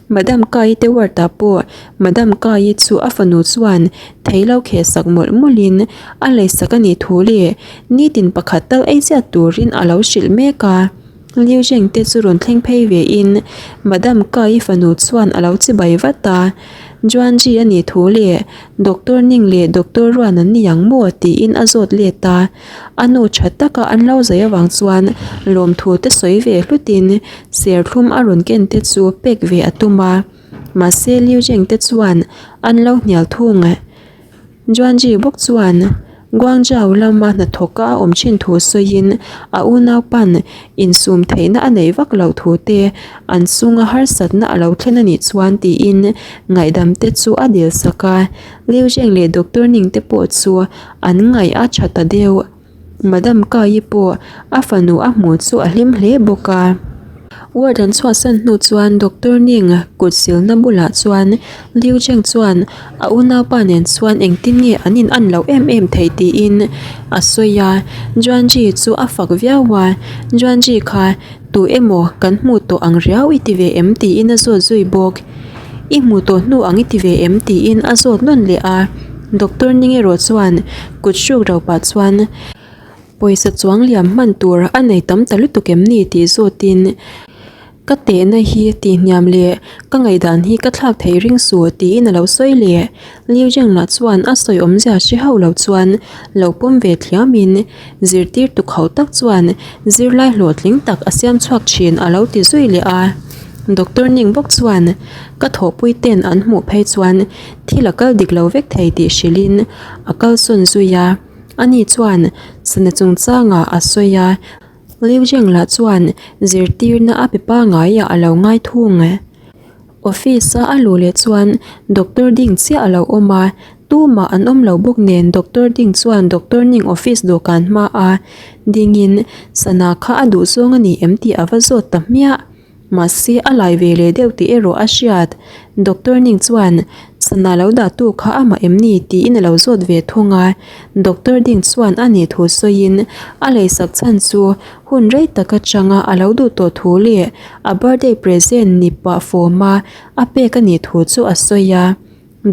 Madam Kai te ward ah pawh Madam Kai chu a fanu chuan thei lo kheh sak mawlh mawlh in a lei sak a nih thu leh nitin pakhat tal ei chiat turin a lo hrilh mek a. Liu Zheng te chu rawn thleng phei ve in Madam Kai fanu chuan a lo chibai vat a. Juanji a nih thu leh Doctor Ning leh Doctor Ruan an ni ang maw tiin a zawt let a. A nu tha taka an lo zai avang chuan lawmthu te sawi ve hlutin serthlum a rawn ken te chu pek ve a tum a, mahse Liu Zheng te chuan an lo hnial thung. Juanji bawk chuan Guangzhou lama hnathawka a awm thin thu sawiin a unaupa'n insum theihna a neih vak loh thu te an chunga harsatna a lo thlen a nih chuan tiin ngaihdam te chu a dil sak a. Liu Zheng leh Doctor Ning te pawh chu an ngaih a tha ta deuh. Madam Kai-i pawh a fanu a hmuh chu a hlim hle bawk a. Ward an chhuahsan hnu chuan Doctor Ning kut silna bulah chuan Liu Zheng chuan a unaupa nen chuan engtin nge an in an loh em em theih tiin a sawi a. Juanji chu a fak viau a, Juanji kha Tu emaw kan hmuh tawh ang riau i ti ve em tiin a zawt zui bawk. I hmuh tawh hnu ang i ti ve em tiin a zawt nawn leh a. Doctor Ning erawh chuan kut hruk ro pah chuan pawisa chuang liam hman tur a nei tam ta lutuk em ni tih zawtin ka tehna hi tihhniam leh ka ngaihdan hi ka thlak thei ring suh tiin a lo sawi leh. Liu Zheng lah chuan a sawi awmzia hre hauh lo chuan lo pawm ve thiamin Zirtirtu khauh tak chuan zirlai hlawhtling tak a siam chhuak thin a lo ti zui leh a. Doctor Ning bawk chuan ka thawhpui ten an hmuh phei chuan thil a kal dik lo vek thei tih hrilhin a kalsawn zui a. Ani chuan sana chungchangah a sawi a, Liu Zheng lah chuan zirtirna a pe pangaiah a lo ngai thung. Office a a luh leh chuan doctor ding chiah a lo awm a, tumah an awm lo bawk nen doctor ding chuan doctor ning office dawhkan hma a dingin sana kha a duh zawng a ni em tih a va zawt ta hmiah. Mahse a lai ve leh deuh tih erawh a hriat. Doctor ning chuan sana lo dah tu kha amah em ni tiin a lo zawt ve thung a, doctor ding chuan a nih thu sawiin a leisak chhan chu Hun rei tak atanga a lo duh tawh thu leh a birthday present ni pah fawma a pek a nih thu chu a sawi a.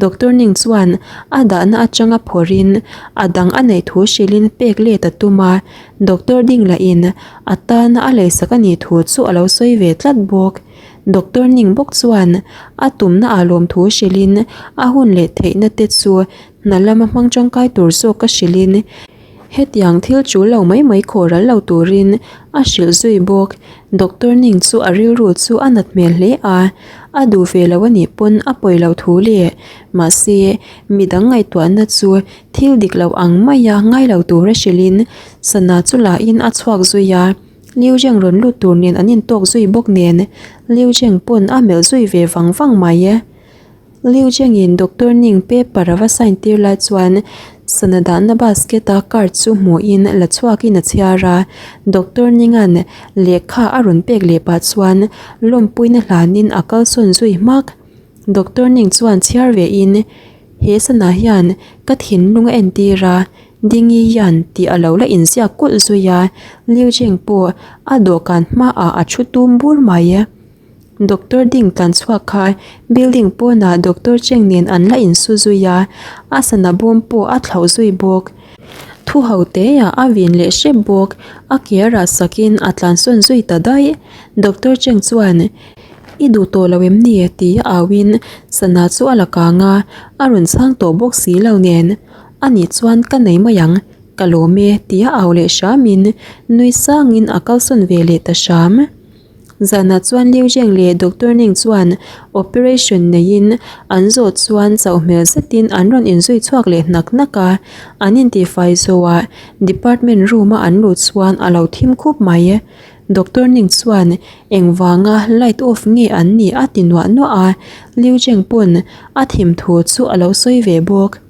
Doctor Ning chuan a dahna atanga phawrhin a dang a neih thu hrilhin pek let a tum a, Doctor Ding lahin a tana a leisak a nih thu chu a lo sawi ve tlat bawk. Doctor Ning bawk chuan a tumna ah lawm thu hrilhin a hun leh theihna te chu hna lama hmang tangkai tur zawk a hrilhin Hetiang thil tul lo mai mai khawh ral lo turin a hrilh zui bawk. Doctor Ning chu a rilru chu a nat hmel hle a, a duh ve lo a nih pawn a pawi lo thu le. Mahse, midang ngaihtuahna chu thil dik lo ang maia ngai lo tura hrilhin sana chu lahin a chhuak zui a. Liu Zheng rawn lut tur nen an intawk zui bawk nen Liu Zheng pawn a melh zui ve vang vang mai. Liu Zhengin Doctor Ning paper a va sign tir lai chuan sana dahna basket a card chu hmuhin la chhuakin a chhiar a, Doctor Ninga'n lehkha a rawn pek leh pah chuan lawmpuina hlanin a kalsawn zui hmak. Doctor Ning chuan chhiar vein, He sana hian ka thinlung a entir a, Dingi hian tih a lo la inziak kulh zui a, Liu Zheng pawh a dawhkan hmaah a thu tum bur mai. Doctor ding tlan chhuak kha building pawnah doctor Cheng nen an la insu zui a, a sana bawm pawh a thlauh zui bawk. Thu ho teah a vin leh hrep bawk, a ke a rah sakin a tlansawn zui ta daih. Doctor Cheng chuan, I duh tawh lo em ni? ti a auin sana chu a la kang a, a rawn chhang tawh bawk si lo nen. Ani chuan ka nei mai ang, ka lawm e ti a au leh hramin nui sangin a kalsawn ve leh ta hram. Zanah chuan Liu Zheng leh Doctor Ning chuan operation neiin an zawh chuan chauh hmel zetin an rawn inzui chhuak leh hnak hnak a, an intihfai zawhah department room a an luh chuan a lo thim khup mai. Doctor Ning chuan engvanga light off nge an nih a ti nuah nuah a, Liu Zheng pawn a thim thu chu a lo sawi ve bawk.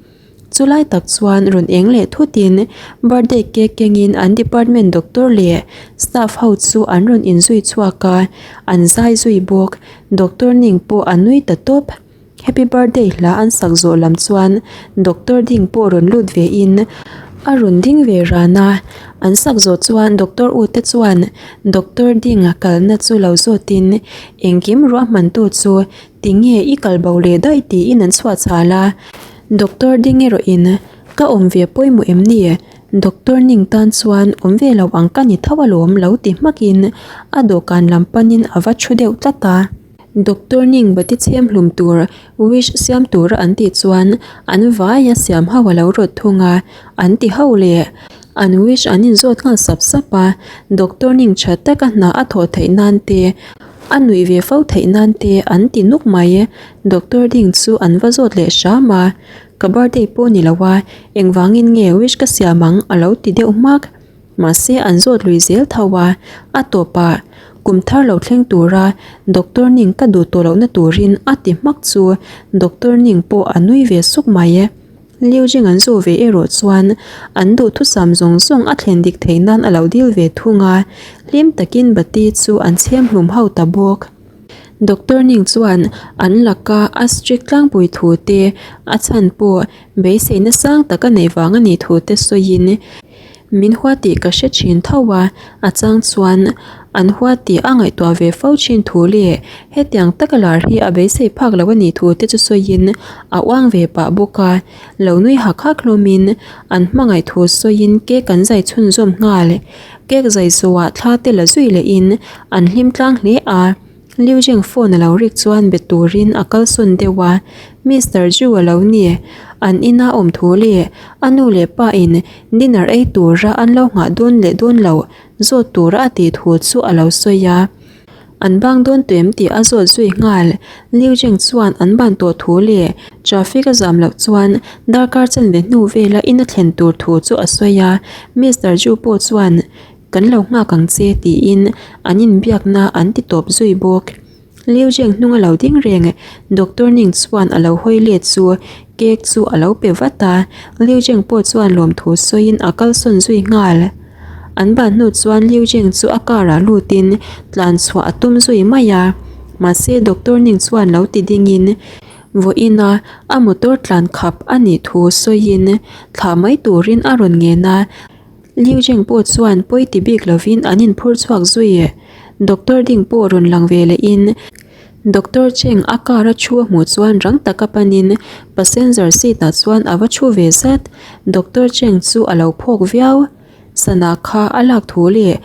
Chulai tak chuan rawn eng leh thutin birthday cake kengin an department doctor leh staff ho chu an rawn inzui chhuak a, an zai zui bawk. Doctor Ning pawh a nui ta tawp. Happy birthday hla an sak zawh lam chuan doctor ding pawh rawn lut ve in. A rawn ding ve ran a, an sak zawh chuan Doctor U te chuan Doctor Ding kalna chu lo zawtin engkim ruahmantu chu tinge i kal bo leh daih tiin an chhuah chhal a. Doctor Ding erawhin ka awm ve pawimawh em ni? Doctor Ning tan chuan awm ve lo ang ka ni tho alawm lo ti hmakin a dawhkan lam panin a va thu deuh tlat a. Doctor Ning bati chhem hlum tur wish siam tura an tih chuan an vaia siam ho a lo rawt thung a, an ti ho leh. An wish an inzawt nghal sap sap a, Doctor Ning tha taka hna a thawh theih nan te, a nuih ve fo theih nan te an ti nuk mai. Doctor Ding chu an va zawt leh hram a, Ka birthday pawh ni lo a, engvangin nge wish ka siam ang a lo ti deuh hmak. Mahse an zawt lui zel tho a, a tawpah kum thar lo thleng tura Doctor Ning ka duh tawh lohna turin a ti hmak chu Doctor Ning pawh a nui ve suk mai. Liu Jing an zawh ve erawh chuan an duhthusam zawng zawng a thlen dik theih nan a lo dil ve thung a, hlim takin bati chu an chhem hlum ho ta bawk. Doctor Ning chuan an laka a strict tlangpui thu te a chhan pawh beiseina sang tak a neih vang a nih thu te sawiin Min hua tih ka hre thin tho a, a chang chuan an hua tih a ngaihtuah ve fo thin thu leh hetiang taka lar hi a beisei phak lo a nih thu te chu sawiin a uang ve pah bawk a, lo nui hak hak hlawmin an hmangaih thu sawiin cake an zai chhunzawm nghal. Cake zai zawhah thla te la zui lehin an hlim tlang hle a. Liu Jing phone a lo rik chuan be turin a kalsawn deuh a, Mister Zhu a lo ni. An ina awm thu leh a nu leh pa in dinner ei tura an lo nghah dawn leh dawn loh zawt tura a tih thu chu a lo sawi a. An bang dawn tawh em tih a zawt zui nghal. Liu Jing chuan an ban tawh thu leh traffic a zam loh chuan darkar chanve hnu vela in a thlen tur thu chu a sawi a. Mister Zhu pawh chuan Kan lo nghak ang che tiin an inbiakna an ti tawp zui bawk. Liu Zheng hnung a lo ding reng, Doctor Ning chuan a lo hawi let chu cake chu a lo pe vat a, Liu Zheng pawh chuan lawmthu sawiin a kalsawn zui nghal. An ban hnu chuan Liu Zheng chu a car ah lutin tlan chhuah a tum zui mai a, mahse Doctor Ning chuan lo ti dingin vawiin a a motor tlan khap a nih thu sawiin thlah mai turin a rawn ngen a. Liu Zheng pawh chuan pawi ti bik lovin an inphur chhuak zui. Doctor Ding pawh rawn lang ve lehin Doctor Cheng a car a thu a hmuh chuan rang taka panin passenger seat ah chuan a va thu ve zat. Doctor Cheng chu a lo phawk viau. Sana kha a lak thu leh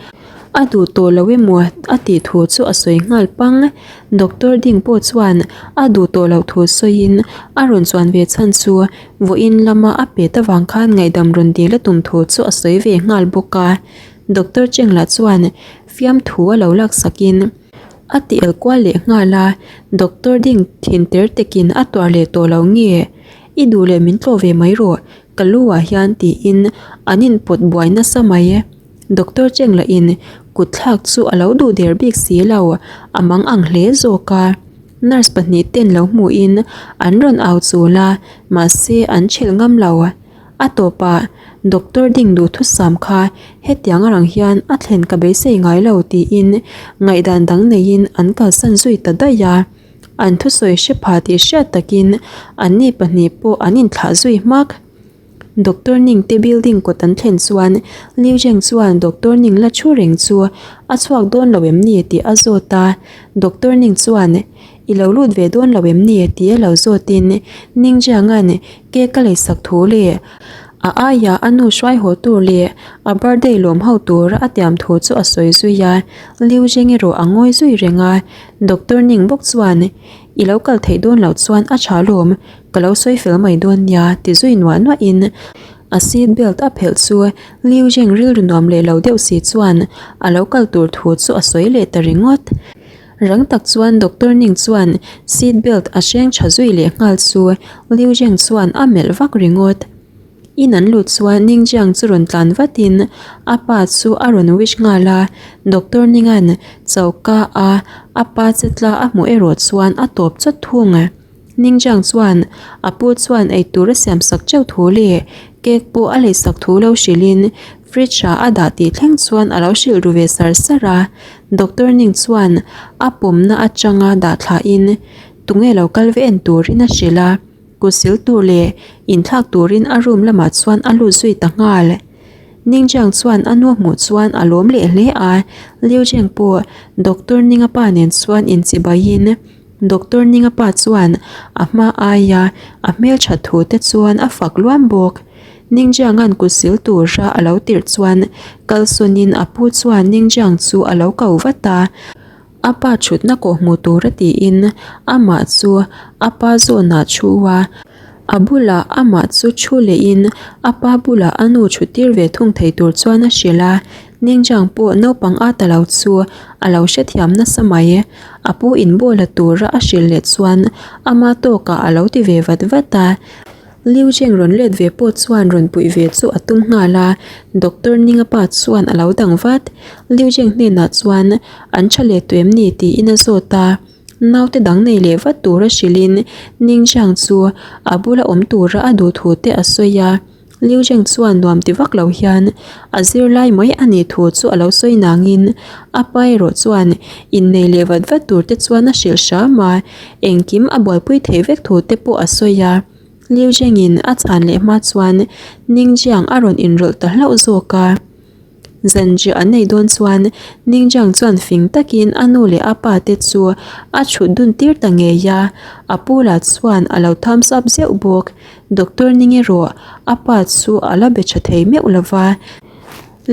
a duh tawh lo emaw a tih thu chu a sawi nghal pang. Doctor Ding pawh chuan a duh tawh loh thu sawiin a rawn chuan ve chhan chu Vawiin lama a pet avang khan ngaihdam rawn dil a tum thu chu a sawi ve nghal bawk a. Doctor Cheng lah chuan fiamthu a lo laksakin a ti el kual leh nghal a, Doctor ding thin ter tekin a tuar leh tawh lo nge? I duh leh min tlawh ve mai rawh, ka lu ah hian tiin an inpawt buai nasa mai. Doctor Cheng lahin kut thlak chu a lo duh der bik si lo, a mang ang hle zawk a. Nurse pahnih ten lo hmuhin an rawn au chul a, mahse an chhelh ngam lo. A tawpah doctor ding duhthusam kha hetiang arang hian a thlen ka beisei ngai lo tiin ngaihdan dang neiin an kalsan zui ta daih a. An thusawi hre pha tih hriat takin anni pahnih pawh an inthlah zui hmak. Doctor Ning te building kawt an thlen chuan Liu Zheng chuan Doctor Ning la thu reng chu a chhuak dawn lo em ni tih a zawt a. Doctor Ning chuan I lo lut ve dawn lo em ni tih a lo zawtin Ning Jianga'n cake a leisak thu leh a aia a nu hruai haw tur leh a birthday lawm ho tur a tiam thu chu a sawi zui a. Liu Zheng erawh a ngawi zui reng a. Doctor Ning bawk chuan I lo kal theih dawn loh chuan a tha lawm. Ka lo sawi fel mai dawn nia ti zui nuah nuahin a seat belt a phelh chu Liu Zheng rilru nuam leh lo deuh si chuan a lo kal tur thu chu a sawi leh ta ringawt. Rang tak chuan Doctor Ning chuan seat belt a hreng tha zui leh nghal chu Liu Zheng chuan a melh vak ringawt. In an lut chuan Ning Jiang chu rawn tlan vatin a pa chu a rawn wish nghal a, Doctor Ninga'n choka a a pa che tla a hmuh erawh chuan a tawp chawt thung. Ningjiang chuan a pu chuan eitur a siam sak teuh thu leh cake pawh a lei sak thu lo hrilhin fridge ah a dah tih thleng chuan a lo hrilh ru ve sar sar a. Doctor Ning chuan a pawmna atanga dah thlahin tunge lo kal ve en turin a hrilh a. Kut sil tur leh inthlak turin a room lamah chuan a lut zui ta nghal. Ningjiang chuan a nu hmuh chuan a lawm leh hle a, Liu Zheng pawh Doctor Ninga pa nen chuan inchibaiin Doctor Ninga pa chuan a hma aia a hmelthat thu te chuan a fak luam bawk. Ningjianga'n kut sil tura a lo tirh chuan kalsawnin a pu chuan Ningjiang chu a lo ko vat a. A pa thutna kawh hmu tura tiin amah chu a pa zawnah thu a, a bulah amah chu thu lehin a pa bulah a nu thu tir ve thung thei tur chuan a hrilh a, Ningjang pawh naupang a ta lo chu a lo hrethiam nasa mai. A pu inbawla tura a hrilh leh chuan ama tawkah a lo ti ve vat vat a. Liu Zheng rawn let ve pawh chuan rawn puih ve chu a tum nghal a, Doctor Ninga pa chuan a lo dang vat. Liu Zheng hnenah chuan an tha leh tawh em ni tiin a zawt a, naute dang nei leh vat tura hrilhin Ning Zhang chu a bula awm tura a duh thu te a sawi a. Liu Zheng chuan nuam ti vak lo hian a zirlai mai a nih thu chu a lo sawi nangin a pa erawh chuan innei leh vat vat tur te chuan a hrilh hram a, engkim a buaipui theih vek thu te pawh a sawi a. Liu Zhengin a chhan leh hma chuan Ningjiang a rawn inrawlh ta hlauh zawk a. Zanriah an nei dawn chuan Ningjiang chuan fing takin a nu leh a pa te chu a chhut dun tir ta ngei a, a pu lah chuan a lo thumbs up zeuh bawk. Doctor Ning erawh a pa chu a la be tha thei meuh lo va.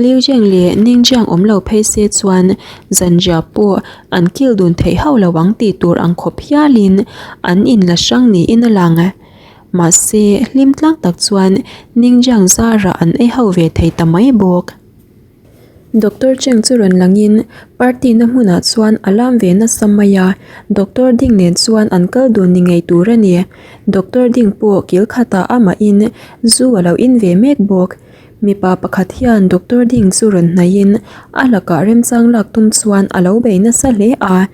Liu Zheng leh Ning Jiang awm lo phei se chuan zanriah pawh an kil dun theih hauh lo ang tih tur ang khawp hialin an inla hrang niin a lang. Mahse, hlim tlang tak chuan Ning Jiang zarah an ei ho ve thei ta mai bawk. Doctor Cheng chu rawn langin party na hmunah chuan a lam ve nasa mai a, Doctor Ding nen chuan an kal dun ni ngei tur a ni. Doctor Ding pawh kil khatah amahin zu a lo in ve mek bawk. Mipa pakhat hian Doctor Ding chu rawn hnaihin a lakah remchang lak tum chuan a lo bei nasa hle a.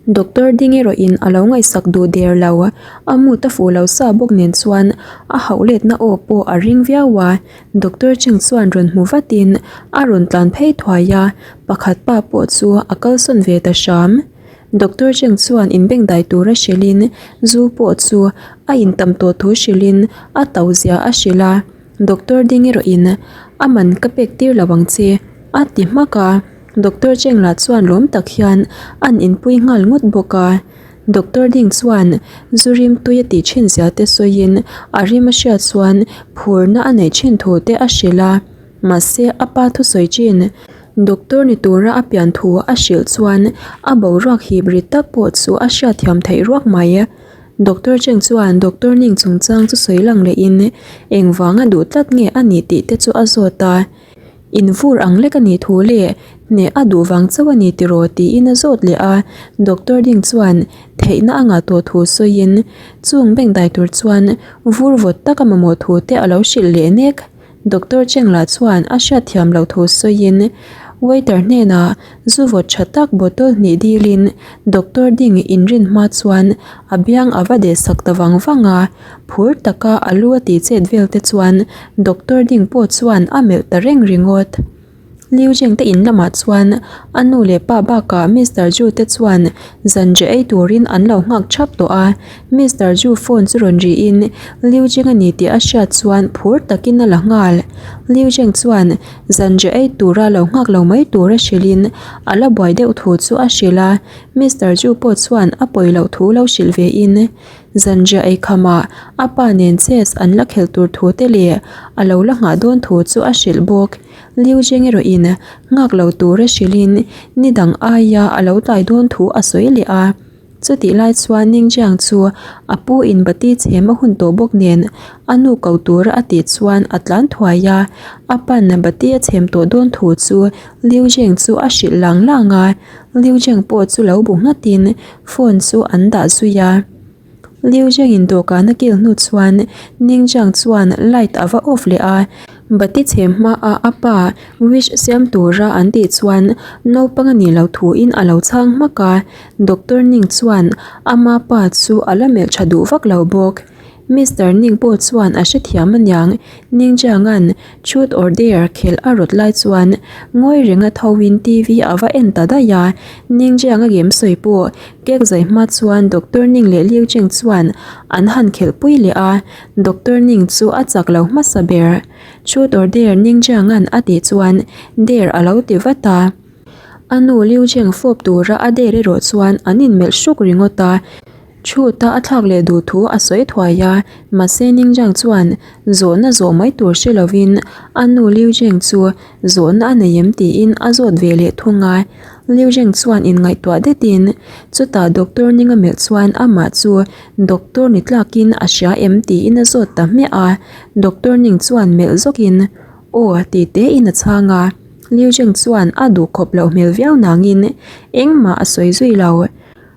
Doctor Ding erawhin a lo ngaihsak duh der lo. A mut a fuh lo sa bawk nen chuan a hauh letna aw pawh a ring viau a. Doctor Cheng chuan rawn hmu vatin a rawn tlan phei thuai a, pakhat pa pawh chu a kalsawn ve ta hram. Doctor Cheng chuan inbengdai tura hrilhin zu pawh chu a intam tawh thu hrilhin a to zia a hrilh a. Doctor ding erawhin a man ka pek tir lo ang che a ti hmak a, Doctor Cheng lah chuan lawm tak hian an inpui nghal ngawt bawk a. Doctor ding chuan zu rim tui a tih thin zia te sawiin a rim a hriat chuan phurna a neih thin thu te a hrilh a, mahse a pa thusawi chin Doctor ni tura a pian thu a hrilh chuan a boruak hip ri tak pawh chu a hriatthiam theih ruak mai. Doctor Cheng chuan Doctor Ning chungchang chu sawi lang lehin engvanga duh tlat nge a nih tih te chu a zawt a. In vur ang lek a nih thu leh hneh a duh vang chauh a ni tiraw tiin a zawt leh a. Doctor Ning chuan theihna a ngah tawh thu sawiin chung bank dai tur chuan vur vawt tak a mamawh thu te a lo hrilh leh nek. Doctor Cheng lah chuan a hriatthiam loh thu sawiin waiter hnenah zu vawt tha tak bottle hnih dilin doctor ding inrin hma chuan a biang a va deh sak ta vang vang a, phur taka a lu a tih chet vel te chuan doctor ding pawh chuan a melh ta reng ringawt. Liu Zheng te in lamah chuan a nu leh pa bakah Mister Zhu te chuan zanriah ei turin an lo nghak thap tawh a. Mister Zhu phone chu rawn rihin Liu Zheng a ni tih a hriat chuan phur takin a la nghal. Liu Zheng chuan zanriah ei tura lo nghak lo mai tura hrilhin a la buai deuh thu chu a hrilh a. Mister Zhu pawh chuan a pawi loh thu lo hrilh vein zanriah ei khamah a pa nen chess an la khelh tur thu te leh a lo la nghah dawn thu chu a hrilh bawk. Liu Zheng erawhin nghak lo tura hrilhin ni dang aia a lo tlai dawn thu a sawi leh a. Chutih lai chuan Ning Jiang chu a pu in bati chhem a hun tawh bawk nen a nu ko tura a tih chuan a tlan thuai a. A pan bati a chhem tawh dawn thu chu Liu Zheng chu a hrilh lang lang a. Liu Zheng pawh chu lo bu nghatin phone chu an dah zui a. Liu Zhengin dawhkan a kil hnu chuan Ning Zhang chuan light a va off leh a, bati chhem hmaah a pa wish siam tura an tih chuan naupang a nih loh thuin a lo chhang hmak a, Doctor Ning chuan ama pa chu a la melh tha duh vak lo bawk. Mister Ning pawh chuan a hrethiam aniang, Ning Jiang-a'n Truth or Dare khelh a rawt lai chuan ngawi renga thoin TV a va en ta daih a. Ning Jiang-a game sawi pawh cake zai hma chuan Doctor Ning leh Liu Cheng chuan an han khelhpui leh a, Doctor Ning chu a chak lo hmasa ber. Truth or Dare Ning Jiang-a'n a tih chuan Dare a lo ti vat a. A nu Liu Cheng fawp tura a dare erawh chuan an inmelh hruk ringawt a. Chhuta a thlak leh duh thu a sawi thuai a, mahse Ningjang chuan zawhna zawh mai tur hre lovin a nu Liu Zheng chu zawhna a nei em tiin a zawt ve leh thung a. Liu Zheng chuan inngaihtuah detin chutah Doctor Ninga melh chuan amah chu Doctor ni tlakin a hria em tiin a zawt ta hmiah a. Doctor Ning chuan melh zawkin Aw ti tein a chhang a. Liu Zheng chuan a duhkhawp loh hmel viau nangin engmah a sawi zui lo.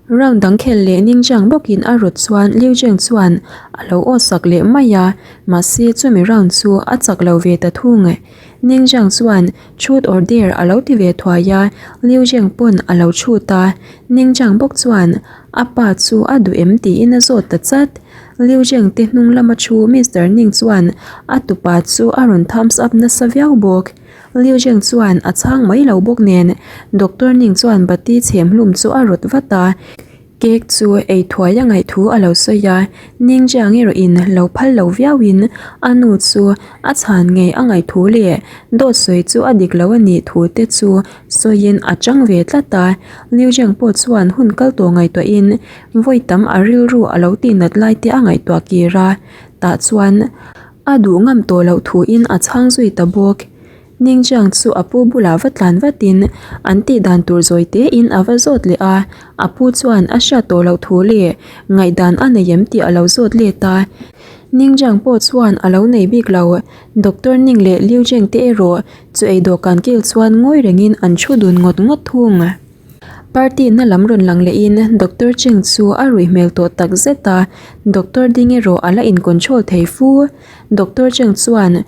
Round dang khelh leh Ningjiang bawkin a rawt chuan Liu Zheng chuan a lo aw sak leh mai a, mahse chumi round chu a chak lo ve ta thung. Ningjiang chuan Truth or Dare a lo ti ve thuai a, Liu Zheng pawn a lo chhut a, Ningjiang bawk chuan a pa chu a duh em tiin a zawt ta chat. Liu Zheng te hnung lama thu Mister Ning chuan a tupa chu a rawn thumbs up nasa viau bawk. Liu Zheng chuan a chhang mai lo bawk nen Doctor Ning chuan bati chhem hlum chu a rawt vat a, cake chu ei thuai a ngaih thu a lo sawi a, Ning Jiang erawh in lo phal lo viau in a nu chu a chhan ngei a ngaih thu leh dawt sawi chu a dik lo a nih thu te chu sawiin a chang ve tlat a, Liu Zheng pawh chuan hun kal tawh ngaihtuah in vawi tam a rilru a lo tihnat lai te a ngaihtuah kir a, tah chuan. A duh ngam tawh loh thuin a chhang zui ta bawk. Ningjiang chu a pu bulah va tlan vatin an tih dan tur zawi tein a va zawt leh a, a pu chuan a hriat tawh loh thu leh ngaihdan a nei em tih a lo zawt let a. Ningjiang pawh chuan a lo nei bik lo. Doctor Ning leh Liu Zheng te erawh chu ei dawhkan kil chuan ngawi rengin an thu dun ngawt ngawt thung. Party na lam rawn lang lehin Doctor Cheng chu a ruih hmel tawh tak zet a, Doctor ding erawh a la in control thei fu. Doctor Cheng chuan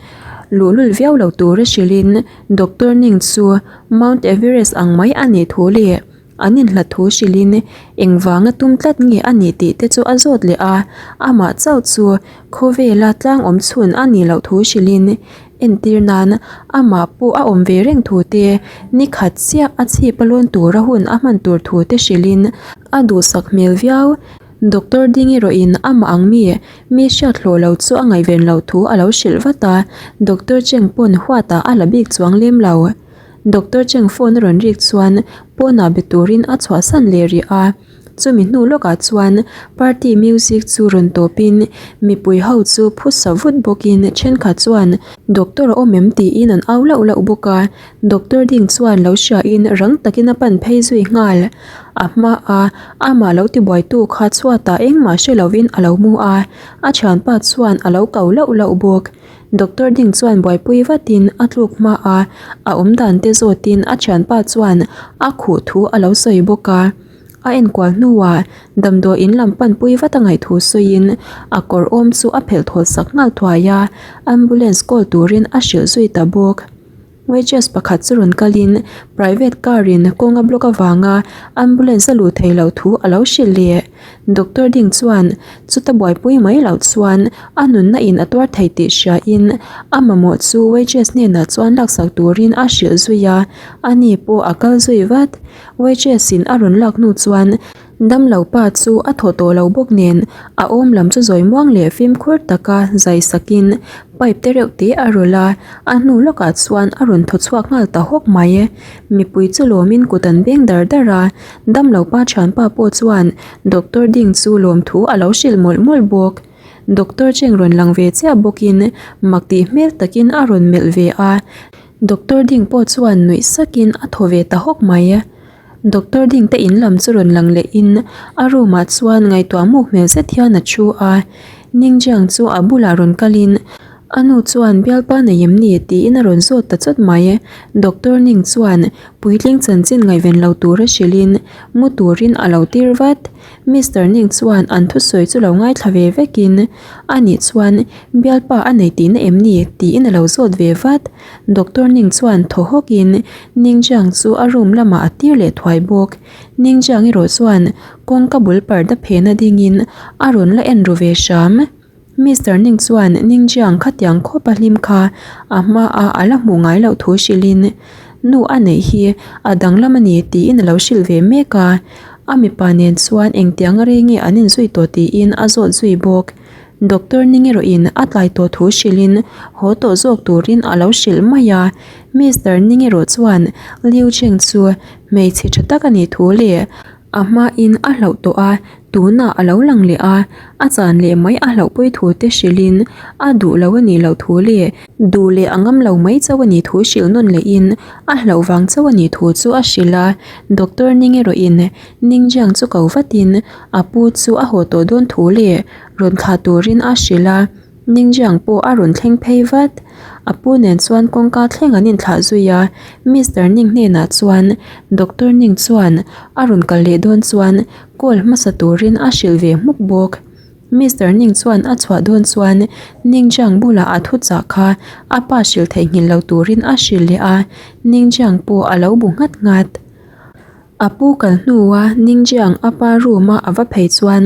luhlul viau lo tura hrilhin Doctor Ning chu Mount Everest ang mai a nih thu leh an inhlat thu hrilhin engvanga tum tlat nge a nih tih te chu a zawt leh a, amah chauh chu khawvela tlang awm chhun a nih loh thu hrilhin Entir nan, amah pawh a awm ve reng thu te, ni khat chiah a chhip a lawn tura hun a hman tur thu te hrilhin a duhsak hmel viau. Doctor ding erawhin amah ang mi, mi hriat hlawh lo chu a ngaihven loh thu a lo hrilh vat a, Doctor Cheng pawn huatah a la bik chuang lem lo. Doctor Cheng phone a rawn rik chuan pawnah be turin a chhuahsan leh rih a. Chumi hnu lawkah chuan party music chu rawn tawpin mipui ho chu phusa vut bawkin thenkhat chuan doctor a awm em tiin an au lauh lauh bawk a, doctor ding chuan lo hriain rang takin a pan phei zui nghal. A hma a amah lo tibuaitu kha chhuatah engmah hre lovin a lo mu a, a thianpa chuan a lo ko lauh lauh bawk. Doctor ding chuan buaipui vatin a tluk hma a, a awmdan te zawtin a thianpa chuan a khuh thu a lo sawi bawk a. A enkual hnuah damdawi in lam panpui vat a ngaih thu sawiin a kawr awm chu a phelh thawl sak nghal thuai a, ambulance call turin a hrilh zui ta bawk. Waitress pakhat chu rawn kalin private car in kawng a block avanga ambulance a luh theih loh thu a lo hrilh leh. Doctor ding chuan chuta buaipui mai loh chuan a nunna in a tuar thei tih hriain a mamawh chu waitress hnenah chuan laksak turin a hrilh zui a, ani pawh a kal zui vat. Waitress in a rawn lak hnu chuan damlo pa chu a thaw tawh lo bawk nen a awm lam chu zawi muang leh fimkhur taka zai sakin pipe te reuh te a rawlh a, a hnu lawkah chuan a rawn thaw chhuak nghal ta hawk mai. Mipui chu lawmin kut an beng dar dar a, damlo pa thianpa pawh chuan doctor ding chu lawmthu a lo hrilh mawlh mawlh bawk. Doctor cheng rawn lang ve chiah bawkin mak tih hmel takin a rawn melh ve a. Doctor ding pawh chuan nuih sakin a thaw ve ta hawk mai. Doctor ding te in lam chu rawn lang lehin a room ah chuan ngaihtuah muk hmel zet hian a thu a. Ningjiang chu a bulah rawn kalin a nu chuan bialpa nei em ni tiin a rawn zawt ta chawt mai. Doctor Ning chuan puitling chanchin ngaihven lo tura hrilhin mu turin a lo tir vat. Mister Ning chuan an thusawi chu lo ngaithla ve vekin Anih chuan bialpa a nei tihna em ni? tiin a lo zawt ve vat. Doctor Ning chuan thaw hawkin Ning Jiang chu a room lamah a tir leh thuai bawk. Ning Jiang erawh chuan kawngka bul parda phena dingin a rawn la en ru ve hram. Mister Ning chuan Ningjiang khatiang khawp a hlim kha a hmaah a la hmuh ngai loh thu hrilhin nu a neih hi a danglam a ni tiin a lo hrilh ve mek a. A mipa nen chuan engtiang a rei nge an inzui tawh tiin a zawt zui bawk. Doctor Ning erawhin a tlai tawh thu hrilhin haw tawh zawk turin a lo hrilh mai a. Mister Ning erawh chuan Liu Cheng chu hmeichhe tha tak a nih thu leh a hmain a hlauh tawh a, tunah a lo lang leh a, a chan leh mai a hlauhpui thu te hrilhin a duh lo a nih loh thu leh duh leh a ngam lo mai chauh a nih thu hrilh nawn lehin a hlauh vang chauh a nih thu chu a hrilh a. Doctor Ning erawhin Ningjiang chu ko vatin a pu chu a haw tawh dawn thu leh rawn thlah turin a hrilh a. Ningjiang pawh a rawn thleng phei vat. A pu nen chuan kawngka thleng an inthlah zui a, Mister Ning hnenah chuan Doctor Ning chuan a rawn kal leh dawn chuan call hmasa turin a hrilh ve hmuk bawk. Mister Ning chuan a chhuah dawn chuan Ningjiang bulah a thu chah kha a pa hrilh theihnghilh lo turin a hrilh leh a, Ningjiang pawh a lo bu nghat nghat. A pu kal hnua Ningjiang a pa room a a va phei chuan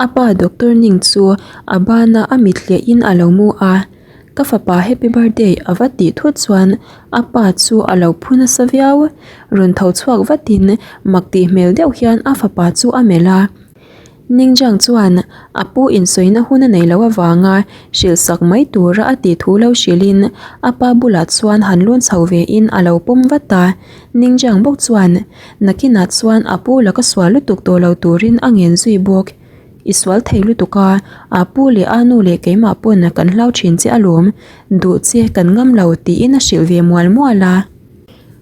a pa Doctor Ning chu a bana a mit hliah in a lo mu a. Ka fapa happy birthday a va tih thut chuan a pa chu a lo phu nasa viau. Rawn tho chhuak vatin mak tih hmel deuh hian a fapa chu a melh a. Ningjiang chuan a pu insawina hun a nei loh avanga hrilh sak mai tura a tih thu lo hrilhin a pa bulah chuan han lawn chho vein a lo pawm vat a. Ningjiang bawk chuan nakinah chuan a pu laka sual lutuk tawh lo turin a ngen zui bawk. I sual thei lutuk a, a pu leh a nu leh keimah pawn kan hlau thin che alawm, duh che kan ngam lo tiin a hrilh ve mual mual a.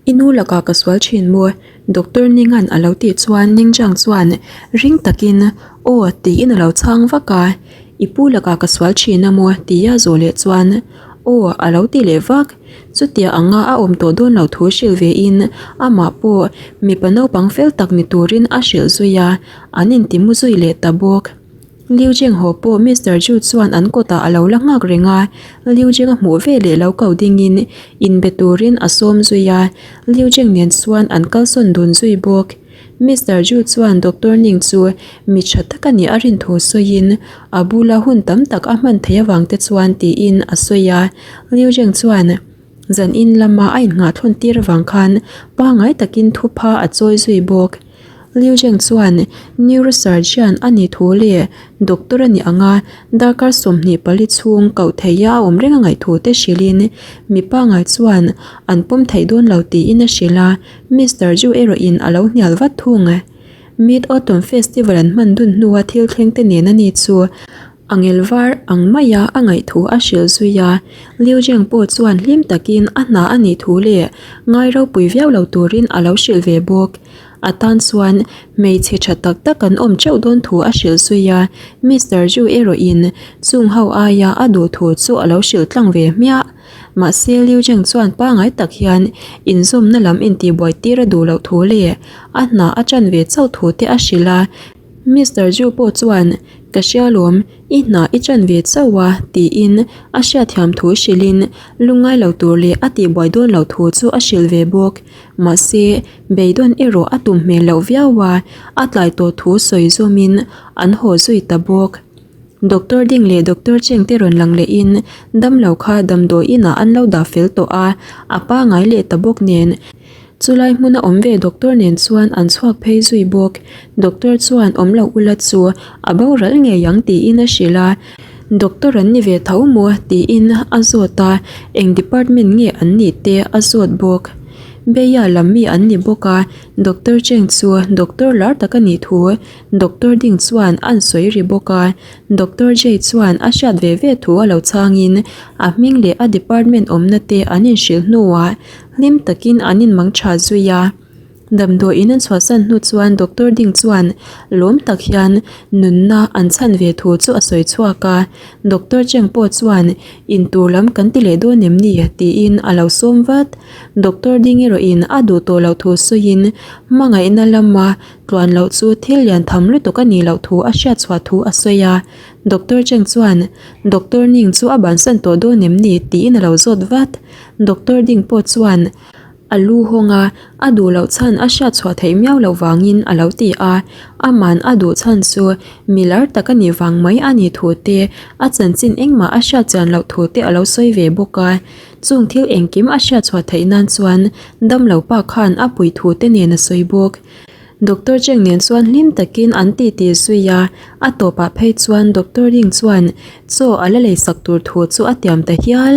I nu lakah ka sual thin maw? Doctor Ningan a lo tih chuan Ningchang chuan ring takin Aw tiin a lo chhang vak a, I pu lakah ka sual thin a maw? tia zawh leh chuan Aw a lo ti leh vak. Chutia anga a awm tawh dawn lo thu hrilh vein amah pawh mipa naupang fel tak ni turin a hrilh zui a, an intimu zui leh ta bawk. Liu Jing haw pawh Mister Ju chuan an kawtah a lo la nghak reng a, Liu Jing a hmuh veleh lo ko dingin inbe turin a sawm zui a, Liu Jing nen chuan an kalsawn dun zui bawk. Mister Ju chuan Doctor Ning chu mi tha tak a nih a rin thu sawiin a bula hun tam tak a hman theih avang te chuan tiin a sawi a, Liu Jing chuan zan in lama a innghah thlawn tir avang khan pangngai takin thupha a chawi zui bawk. Liu Zheng chuan neurosurgeon a nih thu leh doctor a nih anga darkar 24 chhung koh theia a awm reng a ngaih thu te hrilhin mi pangngai chuan an pawm theih dawn lo tiin a hrilh a, Mister Zhu erawhin a lo hnial vat thung. Mid Autumn Festival an hman dun hnua thil thleng te nen a ni chu A ngel var ang maia a ngaih thu a hrilh zui a, Liu Zheng pawh chuan hlim takin a hna a nih thu leh ngai ropui viau lo turin a lo hrilh ve bawk. A tan chuan hmeichhe tha tak tak an awm teuh dawn thu a hrilh zui a, Mister Zhu erawhin chung ho aia a duh thu chu a lo hrilh tlang ve hmiah. Mahse Liu Zheng chuan pangai tak hian inzawmna lam intihbuai tir a duh loh thu leh a hna a tan ve chauh thu te a hrilh a, Mister Zhu pawh chuan, Ka hria lawm, i hna i chan ve chauh a, tiin a hriatthiam thu hrilhin lungngai lo tur leh a tihbuai dawn loh thu chu a hrilh ve bawk. Mahse, beidawn erawh a tum hmel loh viau a, a tlai tawh thu sawi zawmin an haw zui ta bawk. Doctor Ding leh Doctor Cheng te rawn lang lehin damlo kha damdawi inah an lo dah fel tawh a, a pangai leh ta bawk nen. Chulai hmuna awm ve doctor nen chuan an chhuak phei zui bawk. Doctor chuan awm loh ula chu a boral ngei ang tiin a hrilh a, Doctor an ni ve tho maw tiin a zawt a, eng department nge an nih te a zawt bawk. Beia lam mi an ni bawk a, Doctor Cheng chu doctor lar tak a nih thu Doctor ding chuan an sawi ri bawk a, Doctor Jay chuan a hriat ve ve thu a lo chhangin a hming leh a department awmna te an inhrilh hnuah Hlim takin an inmang tha zui a. Damdawiin an chhuahsan hnu chuan Doctor Ding chuan lawm tak hian nunna an chhan ve thu chu a sawi chhuak a. Doctor Cheng pawh chuan in tur lam kan ti leh dawn em ni? tiin a lo sawm vat. Doctor Ding erawhin a duh tawh loh thu sawiin hmangaihna lama tluan loh chu thil lian tham lutuk a nih loh thu a hriat chhuah thu a sawi a. Doctor Cheng chuan Doctor Ning chu a bansan tawh dawn em ni? tiin a lo zawt vat. Doctor ding pawh chuan A lu hawng a, a duh loh chhan a hriat chhuah theih miau loh vangin a lo ti a. Aman a duh chhan chu milar tak a nih vang mai a nih thu te, a chanchin engmah a hriat chian loh thu te a lo sawi ve bawk a. Chung thil engkim a hriat chhuah theih nan chuan damlo pa khan a pui thu te nen a sawi bawk. Doctor Cheng nen chuan hlim takin an titi zui a, a tawpah phei chuan Doctor Ling chuan chaw a la leisak tur thu chu a tiam ta hial.